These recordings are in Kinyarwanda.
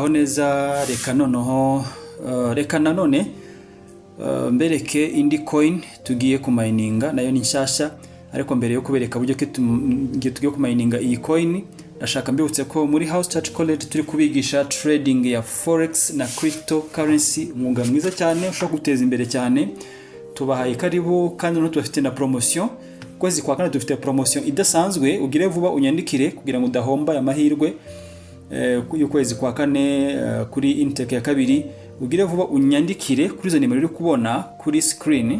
Muraho neza. Reka noneho reka nanone mbereke indi coin tugiye kumayininga, nayo ni nshyashya. Ariko mbere yo kubereka uburyo ki tugiye kumayininga iyi coin, ndashaka mbibutse ko muri House Church College turi kubigisha trading ya forex na cryptocurrency, umwuga mwiza cyane ushobora guteza imbere cyane. Tubahaye karibu, kandi noneho tubafite na promotion. Ukwezi kwa kane dufite promotion idasanzwe. Ugire vuba unyandikire kugira ngo udahomba aya mahirwe y'ukwezi kwa kane kuri intake ya kabiri. Ugire vuba unyandikire kuri izo nimero uri kubona kuri screen,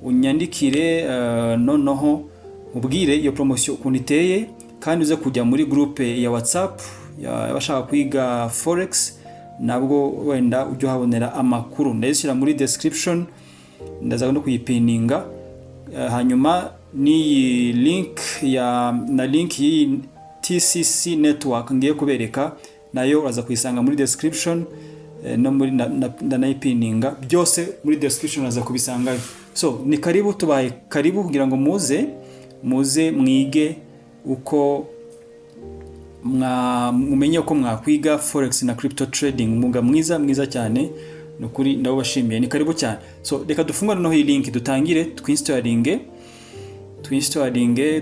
unyandikire, noneho ubwire iyo promotion ukuntu iteye, kandi uze kujya muri groupe ya WhatsApp y'abashaka kwiga forex, nabwo wenda ujye uhabonera amakuru. Ndayishyira muri description, ndaza no kuyipininga. Hanyuma n'iyi link ya na link y'iyi TCC network ngiye kubereka, nayo uraza kuyisanga muri description, no muri ndanayipininga byose muri description, uraza kubisangayo. So ni karibu, tubaye karibu kugira ngo muze mwige uko mumenye uko mwakwiga forex na crypto trading, umwuga mwiza mwiza cyane. Ni ukuri ndawubashimiye, ni karibu cyane. So reka dufungure noneho iyi link, dutangire twinstallinge,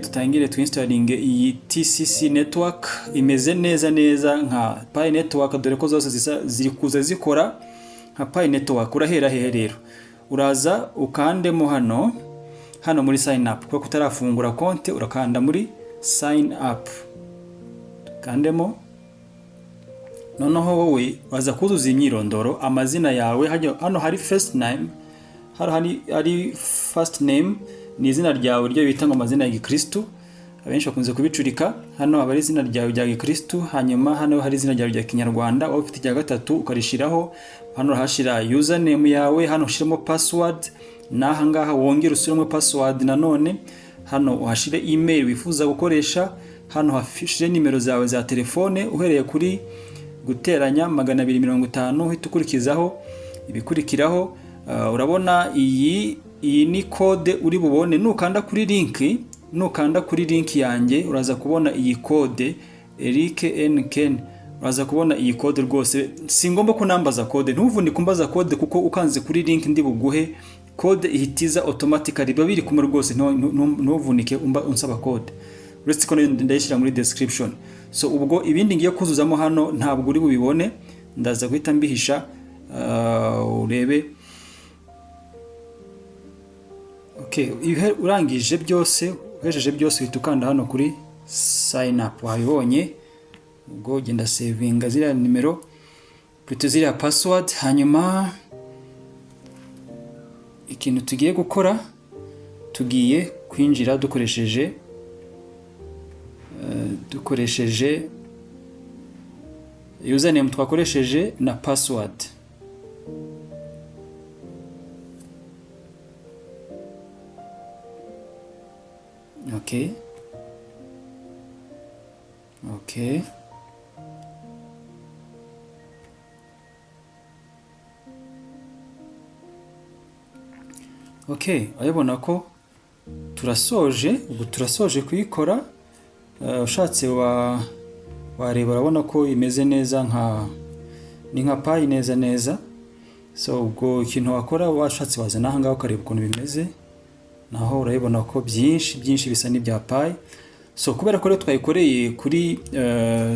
dutangire twinstallinge iyi TCC network. Imeze neza neza nka Pi Network, dore ko zose zisa, ziri kuza zikora nka Pi Network. Urahera hehe rero? Uraza ukandemo hano muri sign up, kuko utarafungura konti urakanda muri sign up, kandemo. Noneho wowe waza kuzuza imyirondoro, amazina yawe. Hano hari first name, hano hari first name, ni izina ryawe ryo bita ngo amazina ya gikristu, abenshi bakunze kubicurika. Hano haba ari izina ryawe rya gikristu, hanyuma hano hari izina ryawe rya kinyarwanda, waba ufite irya gatatu ukarishiraho. Hano urahashyira username yawe, hano ushyiremo password, n'aha ngaha wongere ushyiremo password nanone. Hano uhashyire email wifuza gukoresha, hano uhashyire nimero zawe za telefone uhereye kuri guteranya 250, uhita ukurikizaho ibikurikiraho. Urabona iyi ni code uri bubone nukanda kuri link. Nukanda kuri link yanjye uraza kubona iyi code, Eric N Ken, uraza kubona iyi code. Rwose singomba ko nambaza code, ntuvunike umbaza code, kuko ukanze kuri link ndi buguhe code ihitiza automatically, biba biri kumwe rwose. Ntuvunike unsaba code, uretse ko nayo ndayishyira muri description. So ubwo ibindi ngiye kuzuzamo hano ntabwo uri bubibone, ndaza guhita mbihisha, urebe. Okay, iyo urangije byose, uhejeje byose, uhita ukanda hano kuri sign up. Wabibonye, ubwo ugenda savinga ziriya nimero, plutôt ziriya password. Hanyuma ikintu tugiye gukora, tugiye kwinjira dukoresheje username twakoresheje na password. Okay, urabibona ko turasoje, ubu turasoje kuyikora. Ushatse wareba, urabona ko imeze neza nka ni nka Pi neza neza. So ubwo ikintu wakora, washatse waza n'aha ngaha ukareba ukuntu bimeze, naho urabibona ko byinshi byinshi bisa n'ibya Pi. So kubera ko rero twayikoreye kuri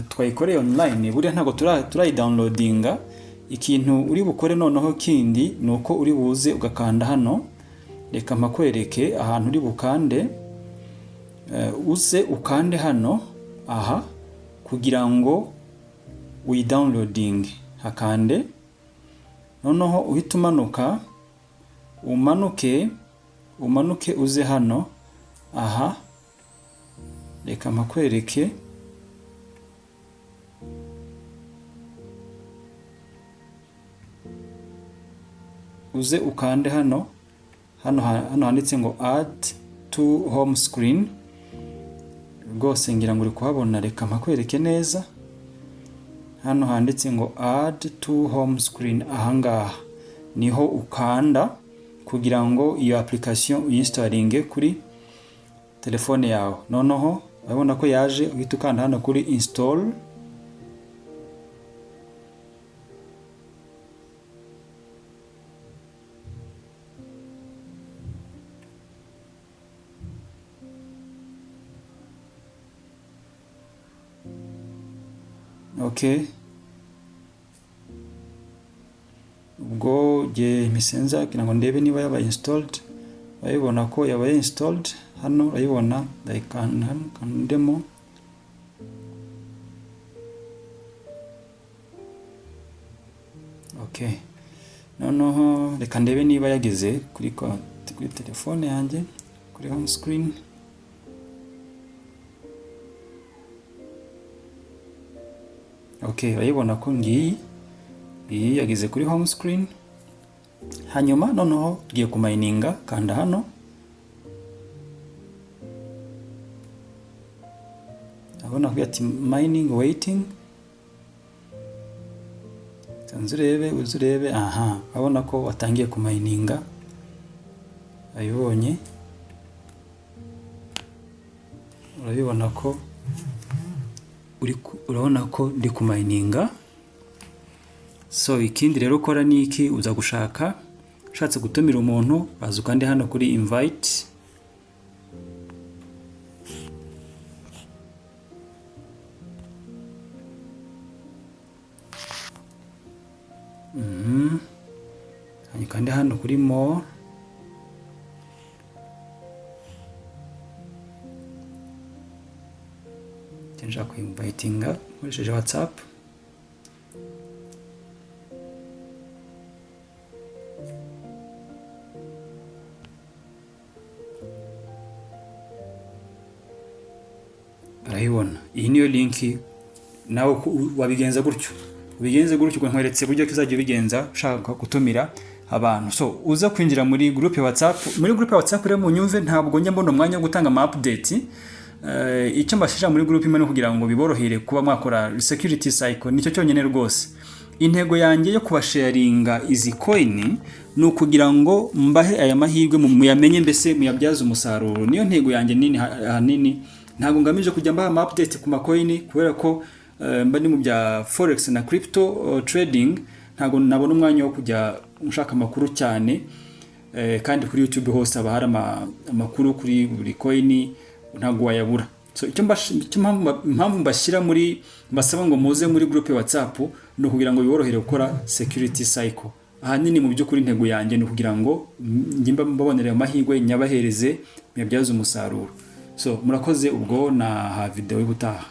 twayikoreye online, buriya ntabwo turayidownloadinga. Ikintu uri bukore noneho kindi ni uko uri buze ugakanda hano. Reka mpakwereke ahantu uri bukande. Uze ukande hano aha kugira ngo uyidownloadinge, hakande. Noneho uhite umanuka, umanuke, umanuke, uze hano aha. Reka mpakwereke. Uze ukande hano handitse ngo "Add to home screen". Rwose ngira ngo uri kuhabona, reka mpakwereke neza. Hano handitse ngo "Add to home screen", ahangaha niho ukanda kugira ngo iyo application uyinstallinge kuri telefone yawe. Noneho urabona ko yaje, uhita ukanda hano kuri install. Okay, ubwo jye misenza kugira ngo ndebe niba yabaye installed. Urabibona ko yabaye installed hano, urayibona, ndayikanda hano kandemo. Okay, noneho reka ndebe niba yageze kuri telefone yanjye, kuri home screen. Okay, urayibona ko ngiyi iyi yageze kuri home screen. Hanyuma noneho tugiye kumayininga, kanda hano, abona ko ati mining waiting, nzi urebe, uze urebe. Aha abona ko watangiye kumayininga, ayibonye, urabibona ko urabona ko ndi kumayininga. So ikindi rero ukora ni iki? Uza gushaka, ushatse gutumira umuntu, baza ukande hano kuri invite. Hanyuma ukande hano kuri more. Nshaka kuyinvitinga nkoresheje WhatsApp. Urayibona, iyi niyo link. Nawe wabigenza gutyo, ubigenze gutyo. Ubwo nkweretse uburyo uzajya ubigenza ushaka gutumira abantu. So uza kwinjira muri groupe ya WhatsApp. Muri groupe ya WhatsApp rero, munyumve, ntabwo njya mbona umwanya wo gutanga ama update. Icyo mbashyira muri groupe imwe ni kugira ngo biborohere kuba mwakora security cycle, nicyo cyonyine rwose. Intego yanjye yo kubasharinga izi coin ni ukugira ngo mbahe aya mahirwe, muyamenye, mbese muyabyaze umusaruro. Niyo ntego yanjye nini. Ahanini ntabwo ngamije kujya mbaha ama update ku macoin, kubera ko mba ni mu bya forex na crypto trading, ntabwo nabona umwanya wo kujya nshaka amakuru cyane. Kandi kuri YouTube hose haba hari amakuru kuri buri coin, ntabwo wayabura. So icyo impamvu mbashyira muri, mbasaba ngo muze muri groupe ya WhatsApp, ni ukugira ngo biborohere gukora security cycle. Ahanini mu by'ukuri intego yanjye ni ukugira ngo njye mbabonere amahirwe, nyabahereze, muyabyaze umusaruro. So murakoze, ubwo na ha video y'ubutaha.